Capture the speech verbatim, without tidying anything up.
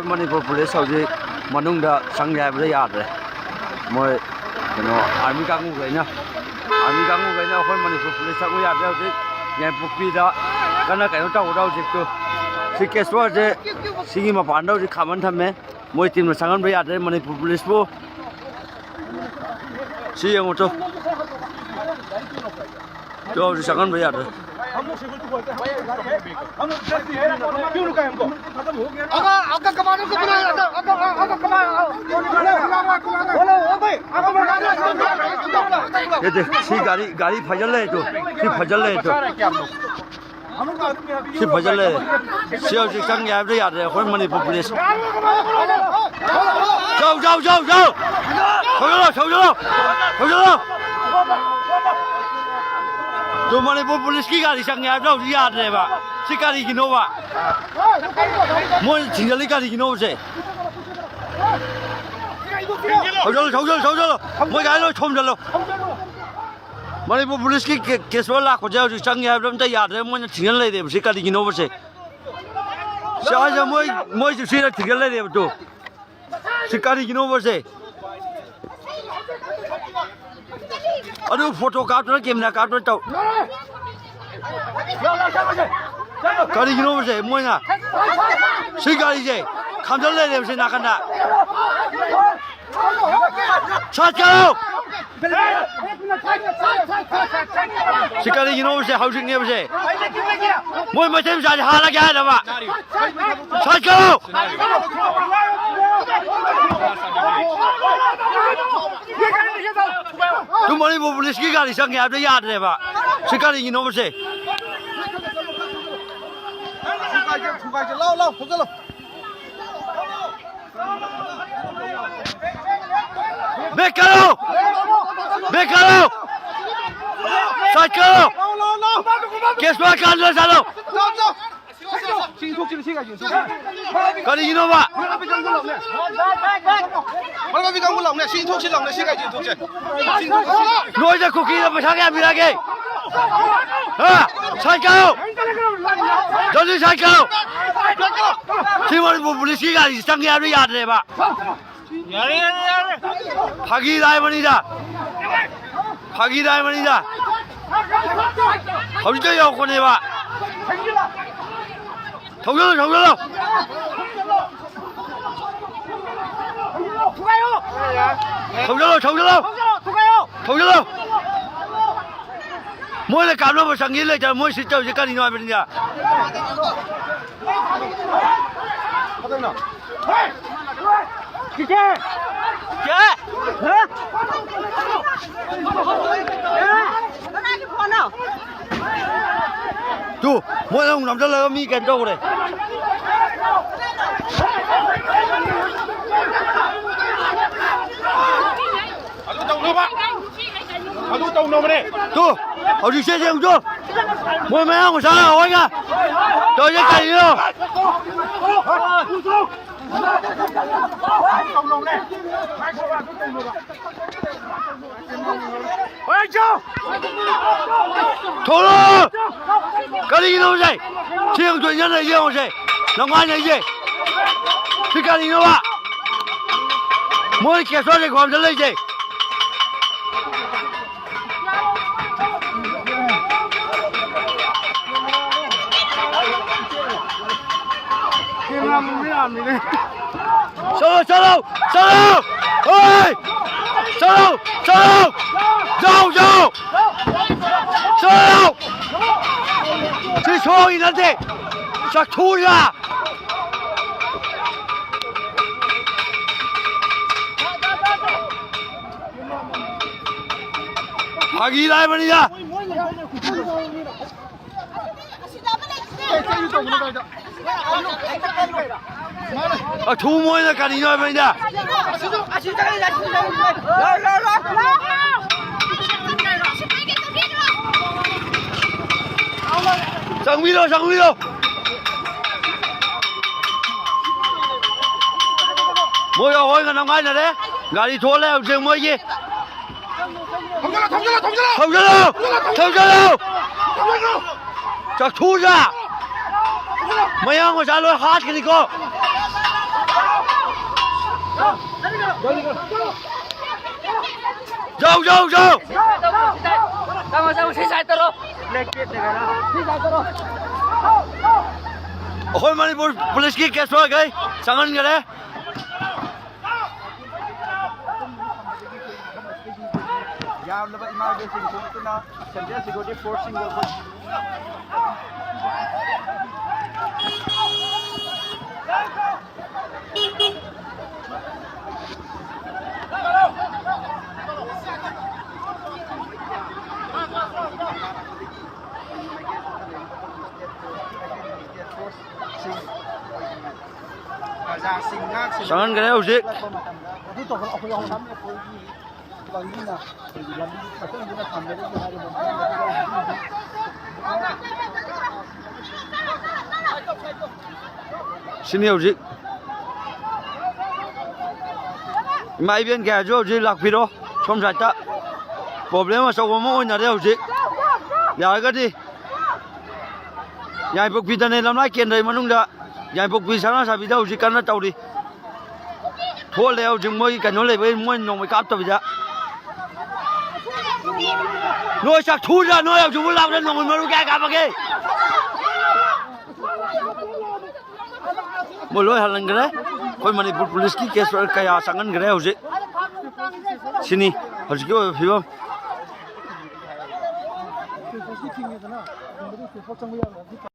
Manipur police ꯍꯧꯖꯤꯛ ꯃꯅꯨꯡꯗ ꯆꯪꯒꯦ ꯍꯥꯏꯕꯗ ꯌꯥꯗ꯭ꯔꯦ꯫ ꯃꯣꯏ ꯀꯩꯅꯣ, ꯑꯥꯔꯃꯤ ꯀꯥꯡꯕꯨꯈꯩꯅ, ꯑꯥꯔꯃꯤ ꯀꯥꯡꯕꯨꯈꯩꯅ ꯑꯩꯈꯣꯏ ꯃꯅꯤꯄꯨꯔ ꯄꯨꯂꯤꯁ ꯆꯪꯕ ꯌꯥꯗ꯭ꯔꯦ꯫ ꯍꯧꯖꯤꯛ ꯌꯥꯏꯄꯣꯛꯄꯤꯗ ꯀꯟꯅ ꯀꯩꯅꯣ ꯇꯧꯕꯗ ꯍꯧꯖꯤꯛꯇꯨ ꯁꯤ ꯀꯦꯁ ꯋꯥꯔꯁꯦ ꯁꯤꯒꯤ ꯃꯄꯥꯟꯗ ꯍꯧꯖꯤꯛ ꯈꯥꯝꯃꯟ ꯊꯝꯃꯦ꯫ ꯃꯣꯏ ꯇꯤꯝꯅ ꯆꯪꯍꯟꯕ ꯌꯥꯗ꯭ꯔꯦ ꯃꯅꯤꯄꯨꯔ ꯄꯨꯂꯤꯁꯄꯨ꯫ ꯁꯤ ꯌꯦꯡꯉꯨ ꯇꯨ꯫ ꯇꯨ ꯍꯧꯖꯤꯛ ꯆꯪꯍꯟꯕ ꯌꯥꯗ꯭ꯔꯦ꯫ ꯅꯠꯇꯦ, ꯁꯤ ꯒꯥꯔꯤ, ꯒꯥꯔꯤ ꯐꯖꯜ ꯂꯩ ꯇꯨ꯫ ꯁꯤ ꯐꯖꯜ ꯂꯩ ꯇꯨ꯫ ꯁꯤ ꯐꯖꯜ ꯂꯩ꯫ ꯁꯤ ꯍꯧꯖꯤꯛ ꯆꯪꯒꯦ ꯍꯥꯏꯕꯗ ꯌꯥꯗ꯭ꯔꯦ ꯑꯩꯈꯣꯏ ꯃꯅꯤꯄꯨꯔ ꯄꯨꯂꯤꯁ꯫ ꯖꯧ, ꯖꯧ, ꯖꯧ, ꯖꯧ! ꯊꯧꯖꯜꯂꯣ, ꯊꯧꯖꯜꯂꯣ! ꯊꯧꯖꯜꯂꯣ! ꯇꯨ ꯃꯅꯤꯄꯨꯔ ꯄꯨꯂꯤꯁꯀꯤ ꯒꯥꯔꯤ ꯆꯪꯉꯦ ꯍꯥꯏꯕꯗ ꯍꯧꯖꯤꯛ ꯌꯥꯗ꯭ꯔꯦꯕ꯫ ꯁꯤ ꯀꯔꯤꯒꯤꯅꯣꯕ? ꯃꯣꯏ ꯊꯤꯡꯖꯤꯜꯂꯤ ꯀꯔꯤꯒꯤꯅꯣꯕ ꯁꯦ? ꯊꯧꯖꯜꯂꯣ, ꯊꯧꯖꯜꯂꯣ, ꯊꯧꯖꯜꯂꯣ! ꯃꯣꯏ ꯒꯥꯔꯤ ꯂꯣꯏ ꯊꯣꯝꯖꯜꯂꯣ꯫ ꯃꯅꯤꯄꯨꯔ ꯄꯨꯂꯤꯁꯀꯤ ꯀꯦ-, ꯀꯦꯁ ꯐꯥꯏꯜ ꯂꯥꯛꯄꯁꯦ ꯍꯧꯖꯤꯛ ꯆꯪꯉꯦ ꯍꯥꯏꯕꯗ ꯑꯝꯇ ꯌꯥꯗ꯭ꯔꯦ, ꯃꯣꯏꯅ ꯊꯤꯡꯖꯤꯜ ꯂꯩꯔꯦꯕ꯫ ꯁꯤ ꯀꯔꯤꯒꯤꯅꯣꯕ ꯁꯦ? ꯁꯤ ꯍꯥꯏꯁꯦ ꯃꯣꯏ, ꯃꯣꯏꯁꯨ ꯁꯤꯗ ꯊꯤꯡꯖꯤꯜ ꯂꯩꯔꯦꯕ ꯇꯨ꯫ ꯁꯤ ꯀꯔꯤꯒꯤꯅꯣꯕ ꯁꯦ? ꯑꯗꯨ ꯐꯣꯇꯣ ꯀꯥꯞꯇꯅ ꯀꯦꯃꯦꯔꯥ ꯀꯥꯞꯇꯅ ꯇꯧ꯫ ꯀꯔꯤꯒꯤꯅꯣꯕ ꯁꯦ ꯃꯣꯏꯅ ꯁꯤ ꯒꯥꯔꯤꯁꯦ ꯈꯥꯝꯖꯜ ꯂꯩꯔꯦꯕ ꯁꯤ ꯅꯥꯀꯟꯗ? ꯁꯠ ꯀꯧ! ꯁꯤ ꯀꯔꯤꯒꯤꯅꯣꯕ ꯁꯦ? ꯍꯧꯖꯤꯛꯅꯦꯕ ꯁꯦ꯫ ꯃꯣꯏ ꯃꯩꯇꯩ ꯃꯆꯥꯁꯦ ꯍꯥꯠꯂꯒꯦ ꯍꯥꯏꯔꯕ? ꯁꯠ ꯀꯧ! ꯇꯨ ꯃꯅꯤꯄꯨꯔ ꯄꯨꯂꯤꯁꯀꯤ ꯒꯥꯔꯤ ꯆꯪꯉꯦ ꯍꯥꯏꯕꯗ ꯌꯥꯗ꯭ꯔꯦꯕ꯫ ꯁꯤ ꯀꯔꯤꯒꯤꯅꯣꯕ ꯁꯦ? ꯊꯨꯒꯥꯏꯁꯦ, ꯊꯨꯒꯥꯏꯁꯦ꯫ ꯂꯥꯎ, ꯂꯥꯎ, ꯊꯧꯖꯜꯂꯣ꯫ ꯕꯦꯛ ꯀꯥꯔꯣ! ꯕꯦꯛ ꯀꯥꯔꯣ! ꯁꯥꯏꯠ ꯀꯥꯔꯣ! ꯀꯦꯁꯄꯥ ꯀꯥꯟꯗ ꯆꯠꯂꯣ! ꯁꯤ ꯏꯟꯊꯣꯛꯁꯤꯅꯦ, ꯁꯤ ꯒꯥꯔꯤꯁꯦ ꯏꯟꯊꯣꯛꯁꯤꯅꯦ꯫ ꯀꯔꯤꯒꯤꯅꯣꯕ? ꯃꯔꯨꯞ ꯃꯄꯤ ꯀꯥꯡꯕꯨ ꯂꯥꯎꯅꯦ꯫ ꯃꯔꯨꯞ ꯃꯄꯤ ꯀꯥꯡꯕꯨ ꯂꯥꯎꯅꯦ꯫ ꯁꯤ ꯏꯟꯊꯣꯛꯁꯤ ꯂꯥꯎꯅꯦ, ꯁꯤ ꯒꯥꯔꯤꯁꯦ ꯏꯟꯊꯣꯛꯁꯦ꯫ ꯁꯤ ꯏꯟꯊꯣꯛꯁꯤ꯫ ꯅꯣꯏꯗ ꯀꯨꯀꯤꯅ ꯄꯩꯁꯥ ꯀꯌꯥ ꯄꯤꯔꯛꯑꯒꯦ? ꯍꯥ? ꯁꯥꯏꯠ ꯀꯥꯔꯣ! ꯖꯜꯗꯤ ꯁꯥꯏꯠ ꯀꯥꯔꯣ! ꯁꯤ ꯃꯅꯤꯄꯨꯔ ꯄꯨꯂꯤꯁꯀꯤ ꯒꯥꯔꯤꯁꯤ ꯆꯪꯒꯦ ꯍꯥꯏꯕꯗꯨ ꯌꯥꯗ꯭ꯔꯦꯕ꯫ ꯌꯥꯔꯦ, ꯌꯥꯔꯦ, ꯌꯥꯔꯦ꯫ ꯐꯥꯒꯤ ꯍꯥꯏꯕꯅꯤꯗ꯫ ꯐꯥꯒꯤ ꯍꯥꯏꯕꯅꯤꯗ꯫ ꯍꯧꯖꯤꯛꯇ ꯌꯧꯔꯛꯄꯅꯦꯕ꯫ ꯊꯧꯖꯜꯂꯣ, ꯊꯧꯖꯜꯂꯣ꯫ ꯊꯧꯖꯜꯂꯣ, ꯊꯧꯖꯜꯂꯣ꯫ ꯊꯧꯖꯜꯂꯣ꯫ ꯃꯣꯏꯅ ꯀꯥꯞꯅꯕ ꯆꯪꯉꯤ ꯂꯩꯇꯕ ꯃꯣꯏ ꯁꯤ ꯇꯧꯔꯤꯁꯦ ꯀꯔꯤꯅꯣ ꯍꯥꯏꯕꯅꯤꯗ꯫ ꯇꯨ, ꯃꯣꯏ ꯑꯃꯨꯛ ꯅꯝꯁꯤꯜꯂꯒ ꯃꯤ ꯀꯩꯅꯣ ꯇꯧꯈ꯭ꯔꯦ꯫ ꯑꯗꯨ ꯇꯧꯅꯕ꯫ ꯑꯗꯨ ꯇꯧꯅꯕꯅꯦ꯫ ꯇꯨ, ꯍꯧꯖꯤꯛꯁꯦ ꯌꯦꯡꯉꯨ ꯇꯨ꯫ ꯃꯣꯏ ꯃꯌꯥꯡ ꯃꯆꯥ ꯍꯣꯏꯒ ꯇꯧꯔꯤꯁꯦ ꯀꯔꯤꯅꯣ? ꯊꯣꯛꯂꯛꯑꯣ! ꯀꯔꯤꯒꯤꯅꯣ ꯁꯦ? ꯁꯤ ꯌꯦꯡꯉꯨ ꯇꯨ, ꯏꯟꯖꯟꯅ ꯌꯦꯡꯉꯨꯁꯦ꯫ ꯅꯨꯡꯉꯥꯏꯅ ꯏꯁꯦ꯫ ꯁꯤ ꯀꯔꯤꯅꯣꯕ? ꯃꯣꯏ ꯀꯦꯁꯣ ꯂꯩꯈꯣꯝꯗ ꯂꯩꯁꯦ꯫ ꯆꯠꯂꯣ, ꯆꯠꯂꯣ, ꯆꯠꯂꯣ! ꯍꯣꯏ! ꯆꯠꯂꯣ, ꯆꯠꯂꯣ! ꯌꯥꯎ, ꯌꯥꯎ! ꯆꯠꯂꯣ! ꯁꯤ ꯁꯣꯏ ꯅꯠꯇꯦ! ꯆꯠꯊꯣꯛꯎ ꯌꯥ! ꯐꯥꯒꯤ ꯂꯥꯏꯕꯅꯤꯗ꯫ ꯑꯊꯨꯕ ꯑꯣꯏꯅ ꯀꯔꯤꯅꯣ ꯍꯥꯏꯕꯅꯤꯗ꯫ ꯆꯪꯕꯤꯔꯣ, ꯆꯪꯕꯤꯔꯣ꯫ ꯃꯣꯏ ꯑꯍꯣꯏꯒ ꯅꯝꯈꯥꯏꯅꯔꯦ꯫ ꯒꯥꯔꯤ ꯊꯣꯛꯂꯦ ꯍꯧꯖꯤꯛ ꯃꯣꯏꯒꯤ꯫ ꯊꯧꯖꯤꯜꯂꯣ, ꯊꯧꯖꯤꯜꯂꯣ, ꯊꯧꯖꯤꯜꯂꯣ! ꯊꯧꯖꯤꯜꯂꯣ! ꯊꯧꯖꯤꯜꯂꯣ! ꯊꯧꯖꯤꯜꯂꯣ! ꯆꯥꯛꯊꯨꯁꯦ! ꯃꯌꯥꯡ ꯃꯆꯥ ꯂꯣꯏ ꯍꯥꯠꯈꯤꯅꯤꯀꯣ꯫ ꯌꯧ, ꯌꯧ, ꯌꯧ! ꯆꯪꯉꯣ, ꯆꯪꯉꯣ, ꯁꯤ ꯁꯥꯏꯠ ꯇꯧꯔꯣ꯫ ꯑꯩꯈꯣꯏ ꯃꯅꯤꯄꯨꯔ ꯄꯨꯂꯤꯁꯀꯤ ꯀꯦꯁ ꯋꯥꯔꯛꯈꯩ ꯆꯪꯍꯟꯈꯔꯦ꯫ ꯌꯥꯝꯂꯕ ꯏꯃꯥ ꯏꯕꯦꯜꯁꯤꯡ ꯄꯨꯔꯛꯇꯨꯅ ꯁꯦꯟꯇ꯭ꯔꯦꯜ ꯁꯦꯀ꯭ꯌꯨꯔꯤꯇꯤ ꯐꯣꯔꯁꯁꯤꯡꯒ ꯑꯩꯈꯣꯏ ꯄ꯭ꯔꯖꯥꯁꯤꯡ ꯉꯥꯛ ꯁꯦꯟꯅꯕ ꯆꯪꯍꯟꯈ꯭ꯔꯦ ꯍꯧꯖꯤꯛ꯫ ꯆꯠꯄ ꯃꯇꯝꯗ ꯑꯗꯨ ꯇꯧꯕ ꯑꯩꯈꯣꯏ ꯌꯥꯎꯍꯟꯅꯕ ꯑꯩꯈꯣꯏꯒꯤ ꯂꯝꯕꯤꯅ, ꯑꯩꯈꯣꯏꯒꯤ ꯂꯝꯕꯤ ꯐꯖꯅ ꯊꯝꯕꯗꯒꯤ ꯍꯥꯏꯔꯤꯕ ꯁꯤꯅꯤ ꯍꯧꯖꯤꯛ꯫ ꯏꯃꯥ ꯏꯕꯦꯟ ꯀꯌꯥꯁꯨ ꯍꯧꯖꯤꯛ ꯂꯥꯛꯄꯤꯔꯣ꯫ ꯁꯣꯝ ꯁꯥꯏꯠꯇ ꯄ꯭ꯔꯣꯕ꯭ꯂꯦꯝ ꯑꯆꯧꯕ ꯑꯃ ꯑꯣꯏꯅꯔꯦ ꯍꯧꯖꯤꯛ꯫ ꯌꯥꯔꯒꯗꯤ ꯌꯥꯏꯄꯣꯛꯄꯤꯗꯅꯦ, ꯂꯝꯂꯥꯏ ꯀꯦꯟꯗ꯭ꯔꯒꯤ ꯃꯅꯨꯡꯗ ꯌꯥꯏꯄꯣꯛꯄꯤ ꯁꯅꯥ ꯁꯥꯕꯤꯗ ꯍꯧꯖꯤꯛ ꯀꯟꯅ ꯇꯧꯔꯤ꯫ ꯊꯣꯛꯂꯦ ꯍꯧꯖꯤꯛ ꯃꯣꯏꯒꯤ ꯀꯩꯅꯣ ꯂꯩꯕꯒꯤ ꯃꯣꯏ ꯅꯣꯡꯃꯩ ꯀꯥꯞꯇꯕꯤꯗ꯫ ꯅꯣꯏ ꯆꯥꯛꯊꯨꯗ ꯅꯣꯏ ꯍꯧꯖꯤꯛ ꯂꯥꯛꯄꯗ ꯅꯣꯡꯃꯩ ꯃꯔꯨ ꯀꯌꯥ ꯀꯥꯞꯄꯒꯦ? ꯃꯣꯏ ꯂꯣꯏ ꯍꯜꯍꯟꯈ꯭ꯔꯦ꯫ ꯑꯩꯈꯣꯏ ꯃꯅꯤꯄꯨꯔ ꯄꯨꯂꯤꯁꯀꯤ ꯀꯦꯁ ꯀꯌꯥ ꯆꯪꯍꯟꯈ꯭ꯔꯦ ꯍꯧꯖꯤꯛ꯫ ꯁꯤꯅꯤ ꯍꯧꯖꯤꯛꯀꯤ ꯑꯣꯏꯕ ꯐꯤꯕꯝ꯫